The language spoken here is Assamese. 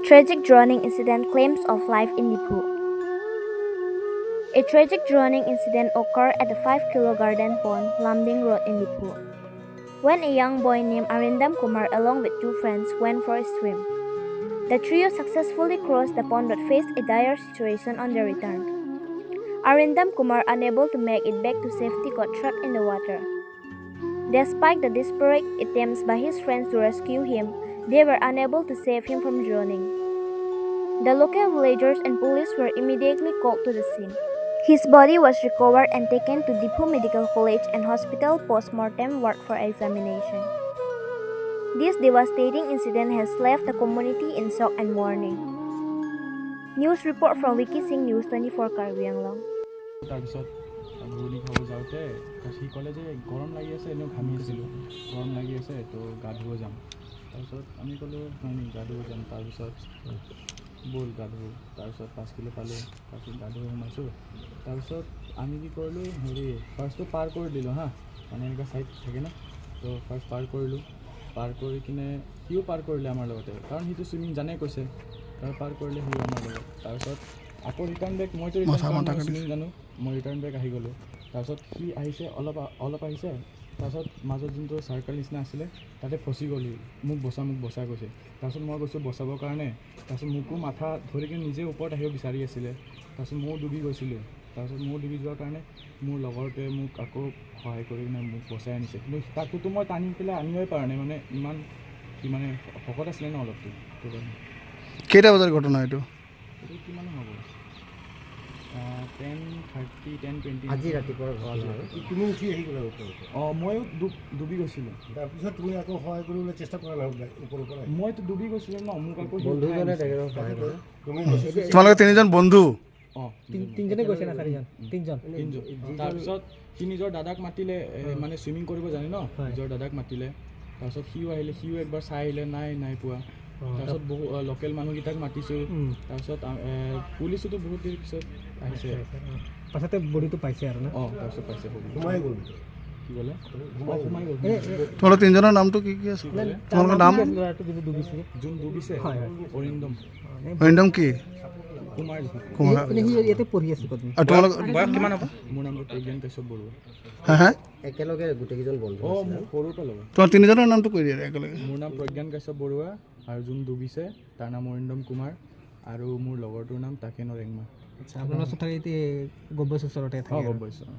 Tragic drowning incident claims of life in Diphu. A tragic drowning incident occurred at the 5 Kilo Garden Pond, Lumding Road in Diphu, when a young boy named Arindam Kumar along with two friends went for a swim. The trio successfully crossed the pond but faced a dire situation on their return. Arindam Kumar, unable to make it back to safety, got trapped in the water. Despite the desperate attempts by his friends to rescue him, they were unable to save him from drowning. The local villagers and police were immediately called to the scene. His body was recovered and taken to Diphu Medical College and Hospital post-mortem ward for examination. This devastating incident has left the community in shock and mourning. News report from Wiki Singh News 24, Karbi Anglong. তাৰপিছত ঘুগুনি খাব যাওঁতে তাৰপিছত সি ক'লে যে গৰম লাগি আছে, এনেও ঘামি আছিলোঁ, গৰম লাগি আছে, তো গা ধুব যাম। তাৰপিছত আমি ক'লোঁ, হয় নেকি, গা ধুব যাম। তাৰপিছত ব'ল গা ধুওঁ। তাৰপিছত 5 কিলো পালোঁ। তাৰপিছত গা ধুব সোমাইছোঁ। তাৰপিছত আমি কি কৰিলোঁ, হেৰি ফাৰ্ষ্টটো পাৰ কৰি দিলোঁ। হা, মানে এনেকুৱা ছাইড থাকে ন, তো ফাৰ্ষ্ট পাৰ কৰিলোঁ। পাৰ কৰি কিনে সিও পাৰ কৰিলে আমাৰ লগতে, কাৰণ সিটো চুইমিং জানে কৈছে। তাৰ পাৰ কৰিলে সিও আমাৰ লগত। তাৰপিছত আকৌ ৰিটাৰ্ণ বেক, মইতো ৰিটাৰ্ণ চুইমিং জানো, মই ৰিটাৰ্ণ বেক আহি গ'লোঁ। তাৰপিছত সি আহিছে, অলপ অলপ আহিছে। তাৰপিছত মাজত যোনটো চাৰ্কেল নিচিনা আছিলে, তাতে ফচি গ'ল সি। "মোক বচা, মোক বচা" কৈছে। তাৰপিছত মই গৈছোঁ বচাবৰ কাৰণে। তাৰপিছত মোকো মাথা ধৰি কিনে নিজে ওপৰত আহিব বিচাৰি আছিলে। তাৰপিছত ময়ো ডুবি গৈছিলোঁ। তাৰপিছত ময়ো ডুবি যোৱাৰ কাৰণে মোৰ লগৰটোৱে মোক আকৌ সহায় কৰি কিনে মোক বচাই আনিছে। কিন্তু তাকোতো মই টানি পেলাই আনিবই পৰা নাই, মানে ইমান সি মানে শকত আছিলে ন অলপতো, সেইটো কাৰণে। কেইটা বজাৰ ঘটনা এইটো? এইটো কিমান হ'ব, 10:30, 10:20। আজি ৰাতিপুৱাৰ ঘটনা আৰু। তুমি উঠি আহি গ'লা ওপৰৰ পৰা? অঁ, ময়ো ডুবি গৈছিলোঁ। তাৰপিছত তুমি আকৌ সহায় কৰিবলৈ চেষ্টা কৰা নাই ওপৰৰ পৰা? মইতো ডুবি গৈছিলোঁ ন, মোক আকৌ সি উঠাই বন্ধুজনে আনিছে। তেখেতক সহায় কৰে। তুমি তোমালোকে তিনিজন বন্ধু? অঁ। তিনিজনে গৈছে না চাৰিজন? তিনিজন। তিনিজন। তাৰপিছত সি নিজৰ দাদাক মাতিলে, মানে চুইমিং কৰিব জানে ন। নিজৰ দাদাক মাতিলে। তাৰপিছত সিও আহিলে, সিও একবাৰ চাই আহিলে, নাই নাই পোৱা। তাৰপিছত বহু লোকেল মানুহকেইটাক মাতিছোঁ। তাৰপিছত পুলিচোতো বহুত দেৰি পিছত আহিছে। পাছতে বডিটো পাইছে আৰু না? অঁ, তাৰপিছত পাইছে বডি। সোমাই গ'ল ভিতৰত? কি ক'লে? অঁ, সোমাই গ'ল। তোমালোক তিনিজনৰ নামটো কি কি আছে? তোমালোকৰ নাম? ল'ৰাটো যিটো ডুবিছে। যোন ডুবিছে? হয়। অৰিন্দম। অৰিন্দম কি? কুমাৰ। কুমাৰ। এনে সি ইয়াতে পঢ়ি আছে ক'ত? আৰু তোমালোক? মোৰ নামটো প্ৰজ্ঞান কাশ্যপ বৰুৱা। হা হা একেলগে গোটেইকেইজন বন্ধু অঁ, আছিলে। মোৰ সৰুৰ পৰা লগৰ। তোমাৰ তিনিজনৰ নামটো কৈ দিয়া একেলগে। মোৰ নাম প্ৰজ্ঞান কাশ্যপ বৰুৱা আৰু যোন ডুবিছে তাৰ নাম অৰিন্দম কুমাৰ আৰু মোৰ লগৰটোৰ নাম তাকেন ৰেংমা। আচ্ছা, আপোনাৰ ওচৰত থাকে, এতিয়া গম পাইছোঁ, ওচৰতে অঁ। থাকে। গম পাইছোঁ, অঁ।